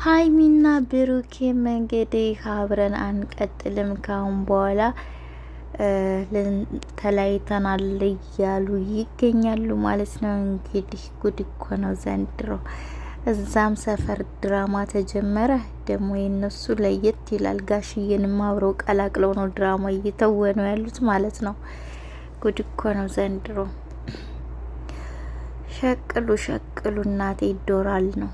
ሀይሚና ብሩኬም እንግዲህ አብረን አንቀጥልም ካሁን በኋላ ተለያይተናል እያሉ ይገኛሉ ማለት ነው። እንግዲህ ጉድ እኮ ነው ዘንድሮ። እዛም ሰፈር ድራማ ተጀመረ። ደግሞ የነሱ ለየት ይላል። ጋሽዬንም አብረው ቀላቅለው ነው ድራማ እየተወኑ ያሉት ማለት ነው። ጉድ እኮ ነው ዘንድሮ። ሸቅሉ ሸቅሉ እናቴ ይዶራል ነው።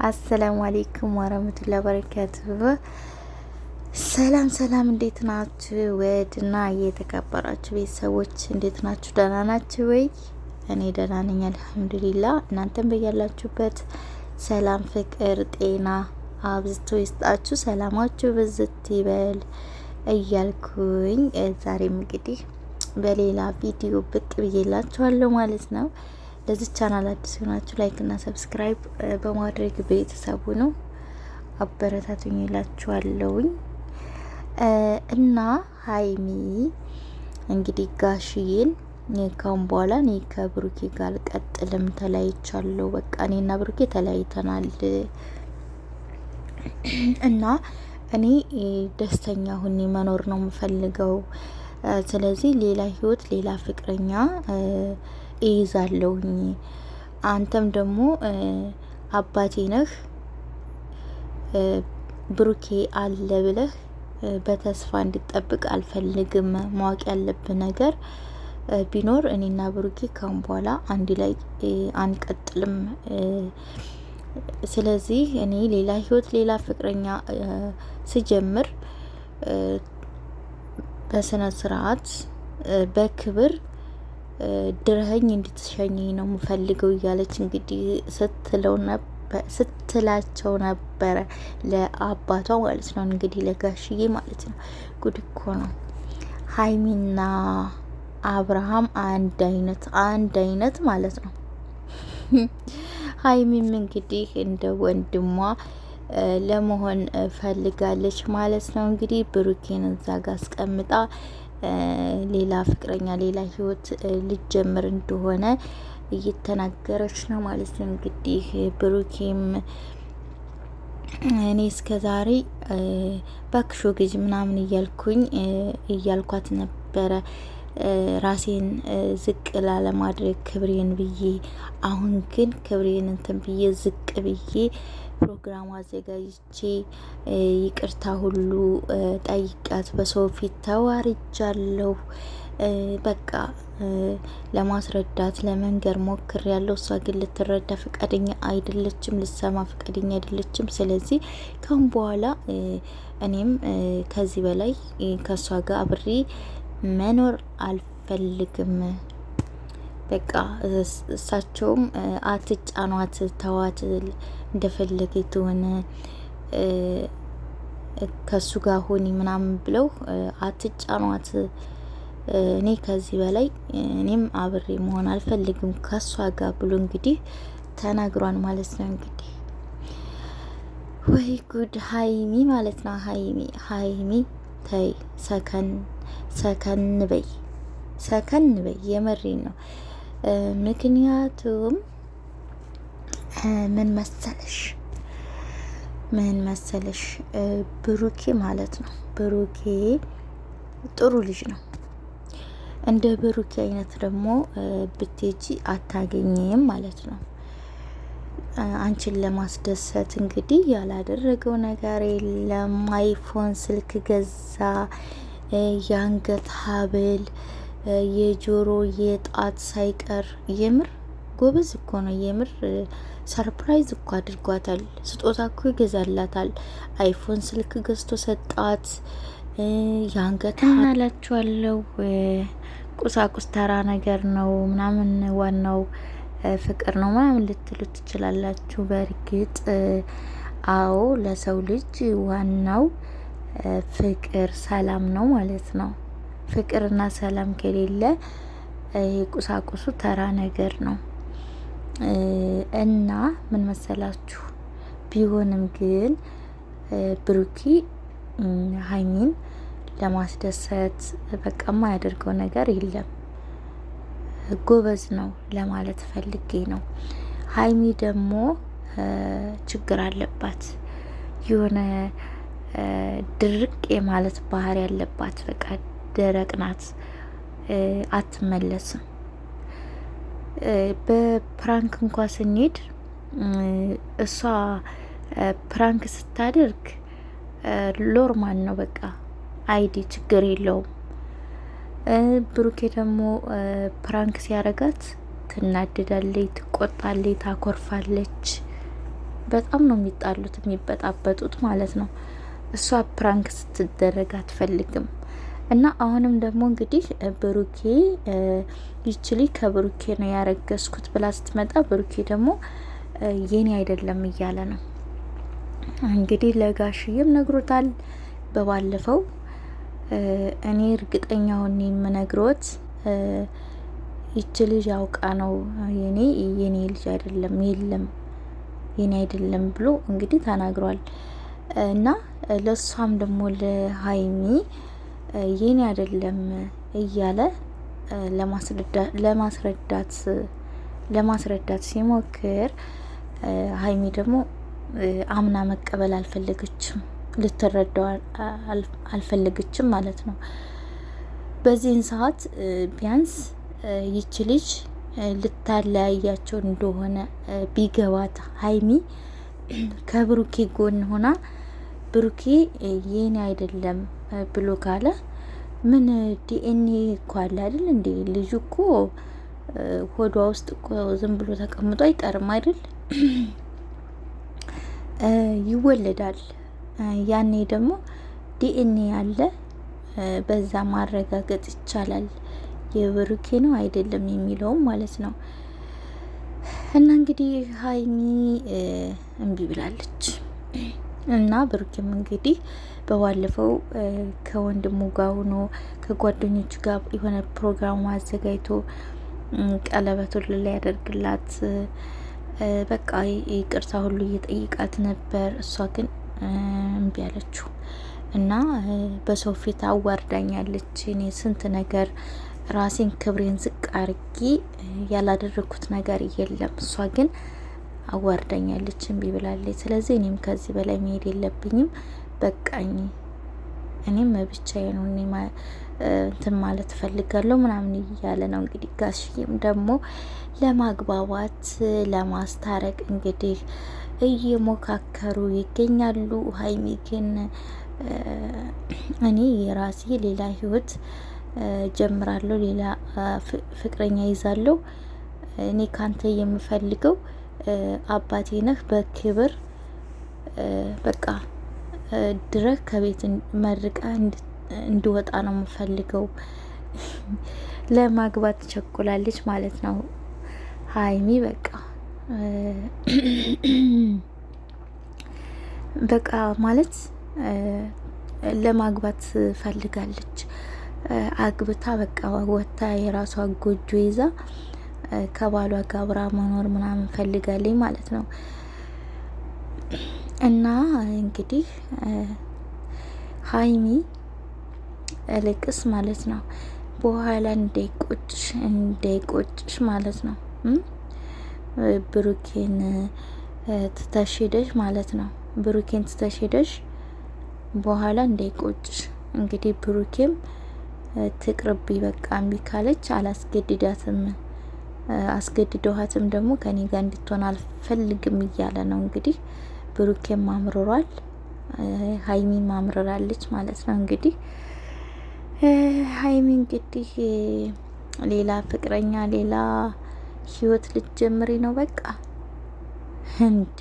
አሰላሙ አሌይኩም ወረህመቱላሂ ወበረካቱሁ። ሰላም ሰላም፣ እንዴት ናችሁ? ወድና የተከበራችሁ ቤተሰቦች እንዴት ናችሁ? ደህና ናችሁ ወይ? እኔ ደህና ነኝ አልሐምዱሊላ። እናንተም በያላችሁበት ሰላም፣ ፍቅር፣ ጤና አብዝቶ ይስጣችሁ፣ ሰላማችሁ ብዝት ይበል እያልኩኝ ዛሬም እንግዲህ በሌላ ቪዲዮ ብቅ ብዬላችኋለሁ ማለት ነው። ለዚህ ቻናል አዲስ ሆናችሁ like እና subscribe በማድረግ ቤተሰቡ ነው አበረታቱኝ ይላችኋለሁኝ። እና ሀይሚ እንግዲህ ጋሽዬን ካሁን በኋላ እኔ ከብሩኬ ጋር አልቀጥልም፣ ተለያይቻለሁ። በቃ እኔና ብሩኬ ተለያይተናል እና እኔ ደስተኛ ሁኔ መኖር ነው የምፈልገው። ስለዚህ ሌላ ህይወት፣ ሌላ ፍቅረኛ እይዛለሁኝ። አንተም ደግሞ አባቴ ነህ ብሩኬ አለ ብለህ በተስፋ እንድጠብቅ አልፈልግም። ማወቅ ያለብህ ነገር ቢኖር እኔና ብሩኬ ካሁን በኋላ አንድ ላይ አንቀጥልም። ስለዚህ እኔ ሌላ ህይወት፣ ሌላ ፍቅረኛ ስጀምር በስነ ስርዓት በክብር ድረኸኝ እንድትሸኘኝ ነው የምፈልገው እያለች እንግዲህ ስትለው ስትላቸው ነበረ ለአባቷ ማለት ነው። እንግዲህ ለጋሽዬ ማለት ነው። ጉድ እኮ ነው። ሀይሚና አብርሃም አንድ አይነት አንድ አይነት ማለት ነው። ሀይሚም እንግዲህ እንደ ወንድሟ ለመሆን ፈልጋለች ማለት ነው። እንግዲህ ብሩኬን እዛ ጋ አስቀምጣ ሌላ ፍቅረኛ ሌላ ህይወት ልጀምር እንደሆነ እየተናገረች ነው ማለት ነው። እንግዲህ ብሩኬም እኔ እስከ ዛሬ ባክሾ ግጅ ምናምን እያልኩኝ እያልኳት ነበረ ራሴን ዝቅ ላለማድረግ ክብሬን ብዬ፣ አሁን ግን ክብሬን እንትን ብዬ ዝቅ ብዬ ፕሮግራም አዘጋጅቼ ይቅርታ ሁሉ ጠይቃት በሰው ፊት ተዋርጃለሁ። በቃ ለማስረዳት ለመንገር ሞክር ያለው እሷ ግን ልትረዳ ፈቃደኛ አይደለችም፣ ልሰማ ፈቃደኛ አይደለችም። ስለዚህ ካሁን በኋላ እኔም ከዚህ በላይ ከእሷ ጋር አብሬ መኖር አልፈልግም። በቃ እሳቸውም አትጫኗት፣ ተዋት፣ እንደፈለገ ትሆን ከሱ ጋር ሆኒ ምናምን ብለው አትጫኗት። እኔ ከዚህ በላይ እኔም አብሬ መሆን አልፈልግም ከሷ ጋር ብሎ እንግዲህ ተናግሯን ማለት ነው። እንግዲህ ወይ ጉድ ሀይሚ ማለት ነው። ሀይሚ ሀይሚ ተይ ሰከን ሰከን በይ ሰከን በይ፣ የመሬን ነው። ምክንያቱም ምን መሰለሽ ምን መሰለሽ ብሩኬ ማለት ነው ብሩኬ ጥሩ ልጅ ነው። እንደ ብሩኬ አይነት ደግሞ ብትሄጂ አታገኝም ማለት ነው። አንቺን ለማስደሰት እንግዲህ ያላደረገው ነገር የለም። አይፎን ስልክ ገዛ፣ የአንገት ሀብል፣ የጆሮ የጣት ሳይቀር። የምር ጎበዝ እኮ ነው። የምር surprise እኮ አድርጓታል። ስጦታ እኮ ይገዛላታል። አይፎን ስልክ ገዝቶ ሰጣት። የአንገት አላችኋለሁ። ቁሳቁስ ተራ ነገር ነው ምናምን፣ ዋናው ፍቅር ነው ምናምን ልትሉ ትችላላችሁ። በእርግጥ አዎ፣ ለሰው ልጅ ዋናው ፍቅር ሰላም ነው ማለት ነው። ፍቅርና ሰላም ከሌለ ቁሳቁሱ ተራ ነገር ነው። እና ምን መሰላችሁ፣ ቢሆንም ግን ብሩኪ ሀይሚን ለማስደሰት በቃ የማያደርገው ነገር የለም። ጎበዝ ነው ለማለት ፈልጌ ነው። ሀይሚ ደግሞ ችግር አለባት። የሆነ ድርቅ የማለት ባህሪ ያለባት፣ በቃ ደረቅ ናት፣ አትመለስም። በ prank እንኳ ስንሄድ እሷ prank ስታደርግ normal ነው፣ በቃ አይዲ ችግር የለውም። ብሩኬ ደግሞ prank ሲያረጋት ትናደዳለች፣ ትቆጣለች፣ ታኮርፋለች። በጣም ነው የሚጣሉት የሚበጣበጡት ማለት ነው። እሷ prank ስትደረግ አትፈልግም። እና አሁንም ደግሞ እንግዲህ ብሩኬ ይችሊ ከብሩኬ ነው ያረገዝኩት ብላ ስትመጣ ብሩኬ ደግሞ የኔ አይደለም እያለ ነው እንግዲህ። ለጋሽዬም ነግሮታል በባለፈው፣ እኔ እርግጠኛ ሆኜ የምነግሮት ይች ልጅ አውቃ ነው፣ የኔ ልጅ አይደለም፣ የለም የኔ አይደለም ብሎ እንግዲህ ተናግሯል። እና ለእሷም ደግሞ ለሀይሚ የኔ አይደለም እያለ ለማስረዳት ሲሞክር ሀይሚ ደግሞ አምና መቀበል አልፈለገችም፣ ልትረዳው አልፈለገችም ማለት ነው። በዚህን ሰዓት ቢያንስ ይች ልጅ ልታለያያቸው እንደሆነ ቢገባት ሀይሚ ከብሩኬ ጎን ሆና ብሩኬ የኔ አይደለም ብሎ ካለ ምን ዲኤንኤ እኮ አለ አይደል እንዴ? ልጁ እኮ ሆዷ ውስጥ እኮ ዝም ብሎ ተቀምጦ አይቀርም አይደል? ይወለዳል። ያኔ ደግሞ ዲኤንኤ አለ፣ በዛ ማረጋገጥ ይቻላል የብሩኬ ነው አይደለም የሚለውም ማለት ነው። እና እንግዲህ ሀይሚ እምቢ ብላለች። እና ብሩኬም እንግዲህ በባለፈው ከወንድሙ ጋር ሆኖ ከጓደኞቹ ጋር የሆነ ፕሮግራም አዘጋጅቶ ቀለበቱን ሊያደርግላት በቃ ይቅርታ ሁሉ እየጠይቃት ነበር። እሷ ግን እምቢ አለችው እና በሰው ፊት አዋርዳኛለች። እኔ ስንት ነገር ራሴን ክብሬን ዝቅ አርጌ ያላደረግኩት ነገር የለም። እሷ ግን አዋርዳኛለች፣ እምቢ ብላለች። ስለዚህ እኔም ከዚህ በላይ መሄድ የለብኝም፣ በቃኝ፣ እኔም ብቻዬን ሆኜ እንትን ማለት እፈልጋለሁ ምናምን እያለ ነው እንግዲህ። ጋሽዬም ደግሞ ለማግባባት ለማስታረቅ እንግዲህ እየሞካከሩ ይገኛሉ። ሀይሚ ግን እኔ የራሴ ሌላ ህይወት ጀምራለሁ፣ ሌላ ፍቅረኛ ይዛለሁ፣ እኔ ካንተ የምፈልገው አባቴ ነህ፣ በክብር በቃ ድረህ ከቤት መርቃ እንድወጣ ነው የምፈልገው። ለማግባት ቸኩላለች ማለት ነው ሀይሚ። በቃ ማለት ለማግባት ፈልጋለች። አግብታ በቃ ወታ የራሷ ጎጆ ይዛ ከባሏ ጋር አብራ መኖር ምናምን ፈልጋለች ማለት ነው። እና እንግዲህ ሀይሚ እልቅስ ማለት ነው በኋላ እንዳይቆጭሽ እንዳይቆጭሽ ማለት ነው። ብሩኬን ትተሽ ሄደሽ ማለት ነው። ብሩኬን ትተሽ ሄደሽ በኋላ እንዳይቆጭሽ። እንግዲህ ብሩኬም ትቅርብ በቃ እምቢ ካለች አላስገድዳትም፣ አስገድደኋትም ደግሞ ከኔ ጋር እንድትሆን አልፈልግም እያለ ነው እንግዲህ። ብሩኬም አምርሯል፣ ሀይሚም አምርራለች ማለት ነው እንግዲህ። ሀይሚ እንግዲህ ሌላ ፍቅረኛ ሌላ ህይወት ልትጀምሪ ነው በቃ እንዴ!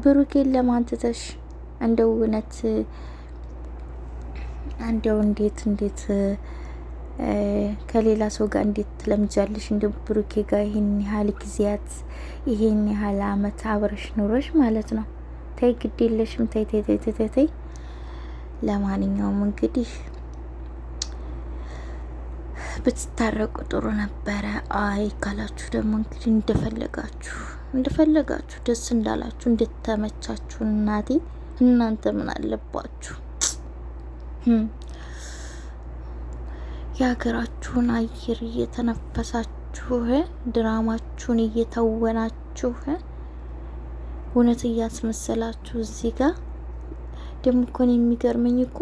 ብሩኬን ለማን ትተሽ እንደው እውነት እንደው እንዴት ከሌላ ሰው ጋር እንዴት ትለምጃለሽ? እንደ ብሩኬ ጋር ይሄን ያህል ጊዜያት ይሄን ያህል አመት አብረሽ ኑረሽ ማለት ነው። ተይ ግድ የለሽም። ተይ ተይ ተይ ተይ ተይ። ለማንኛውም እንግዲህ ብትታረቁ ጥሩ ነበረ። አይ ካላችሁ ደግሞ እንግዲህ እንደፈለጋችሁ እንደፈለጋችሁ ደስ እንዳላችሁ እንደተመቻችሁ። እናቴ እናንተ ምን አለባችሁ? የሀገራችሁን አየር እየተነፈሳችሁ ድራማችሁን እየተወናችሁ እውነት እያስመሰላችሁ እዚህ ጋር ደግሞ እኮ ነው የሚገርመኝ እኮ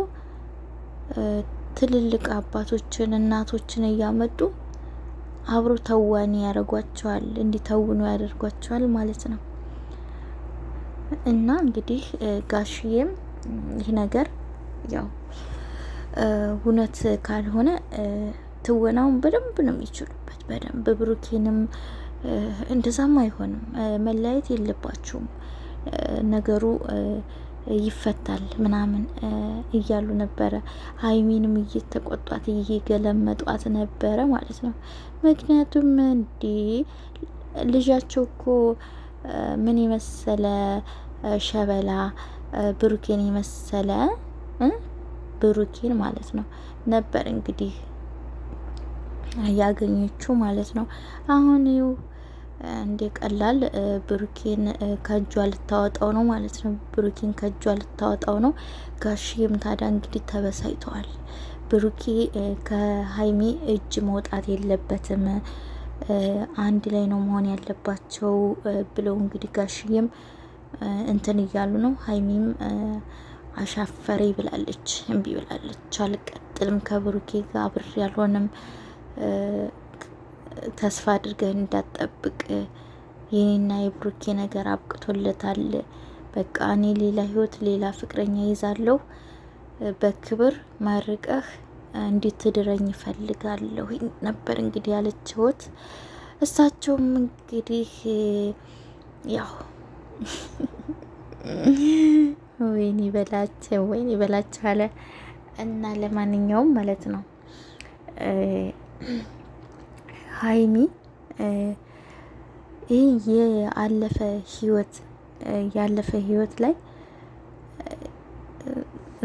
ትልልቅ አባቶችን እናቶችን እያመጡ አብሮ ተዋኒ ያደርጓቸዋል፣ እንዲተውኑ ያደርጓቸዋል ማለት ነው። እና እንግዲህ ጋሽዬም ይህ ነገር ያው እውነት ካልሆነ ትወናውን በደንብ ነው የሚችሉበት። በደንብ ብሩኬንም እንደዛም አይሆንም፣ መለያየት የለባችሁም ነገሩ ይፈታል ምናምን እያሉ ነበረ። ሀይሚንም እየተቆጧት እየገለመጧት ነበረ ማለት ነው። ምክንያቱም እንዴ ልጃቸው እኮ ምን የመሰለ ሸበላ ብሩኬን የመሰለ ብሩኬን ማለት ነው ነበር እንግዲህ ያገኘችው ማለት ነው። አሁን ይኸው እንደ ቀላል ብሩኬን ከእጇ ልታወጣው ነው ማለት ነው። ብሩኬን ከእጇ ልታወጣው ነው። ጋሽዬም ታዲያ እንግዲህ ተበሳጭተዋል። ብሩኬ ከሀይሚ እጅ መውጣት የለበትም፣ አንድ ላይ ነው መሆን ያለባቸው ብለው እንግዲህ ጋሽዬም እንትን እያሉ ነው። ሀይሚም አሻፈሬ ብላለች፣ እምቢ ብላለች። አልቀጥልም ከብሩኬ ጋር አብሬ አልሆንም፣ ተስፋ አድርገህ እንዳትጠብቅ፣ የኔና የብሩኬ ነገር አብቅቶለታል። በቃ እኔ ሌላ ህይወት፣ ሌላ ፍቅረኛ ይዛለሁ። በክብር መርቀህ እንድትድረኝ እፈልጋለሁ ነበር እንግዲህ ያለችሁት። እሳቸውም እንግዲህ ያው ወይኔ በላቸው ወይኔ በላቸው አለ እና ለማንኛውም ማለት ነው ሀይሚ ይህ ያለፈ ህይወት ያለፈ ህይወት ላይ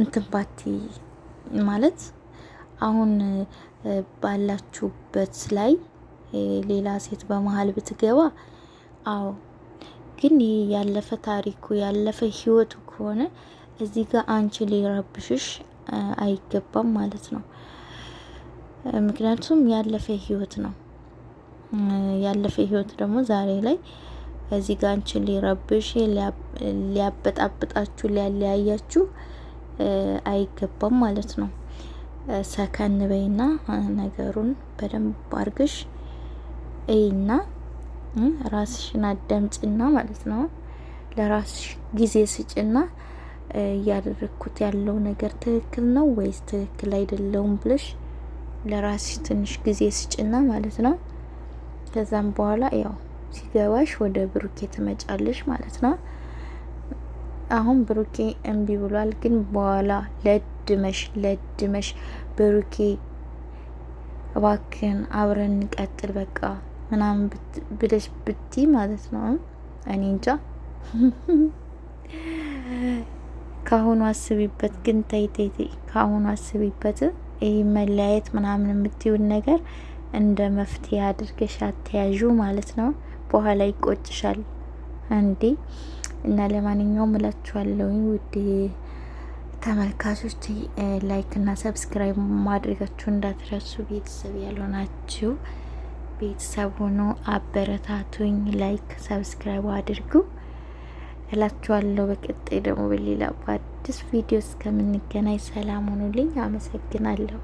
እንትን ባቲ ማለት አሁን ባላችሁበት ላይ ሌላ ሴት በመሀል ብትገባ፣ አዎ፣ ግን ይህ ያለፈ ታሪኩ ያለፈ ህይወቱ ከሆነ እዚህ ጋር አንቺ ሊረብሽሽ አይገባም ማለት ነው። ምክንያቱም ያለፈ ህይወት ነው። ያለፈ ህይወት ደግሞ ዛሬ ላይ እዚህ ጋር አንቺን ሊረብሽ፣ ሊያበጣብጣችሁ፣ ሊያለያያችሁ አይገባም ማለት ነው። ሰከን በይና ነገሩን በደንብ አርግሽ እይና ራስሽን አዳምጭና ማለት ነው። ለራስሽ ጊዜ ስጭና እያደረግኩት ያለው ነገር ትክክል ነው ወይስ ትክክል አይደለውም ብለሽ ለራስሽ ትንሽ ጊዜ ስጭና ማለት ነው። ከዛም በኋላ ያው ሲገባሽ ወደ ብሩኬ ትመጫለሽ ማለት ነው። አሁን ብሩኬ እምቢ ብሏል፣ ግን በኋላ ለድመሽ ለድመሽ ብሩኬ እባክህን አብረን እንቀጥል በቃ ምናምን ብለሽ ብቲ ማለት ነው። እኔ እንጃ፣ ካሁኑ አስቢበት። ግን ተይ ተይ ተይ፣ ካሁኑ አስቢበት። ይህ መለያየት ምናምን የምትይውን ነገር እንደ መፍትሄ አድርገሽ አተያዡ ማለት ነው። በኋላ ይቆጭሻል እንዴ። እና ለማንኛውም እላችኋለሁኝ ውድ ተመልካቾች like እና subscribe ማድረጋችሁ እንዳትረሱ። ቤተሰብ ያልሆናችሁ ቤተሰብ ሆኖ አበረታቱኝ። Like subscribe አድርጉ እላችኋለሁ። በቀጣይ ደግሞ በሌላ በአዲስ ቪዲዮ እስከምንገናኝ ሰላም ሆኑልኝ። አመሰግናለሁ።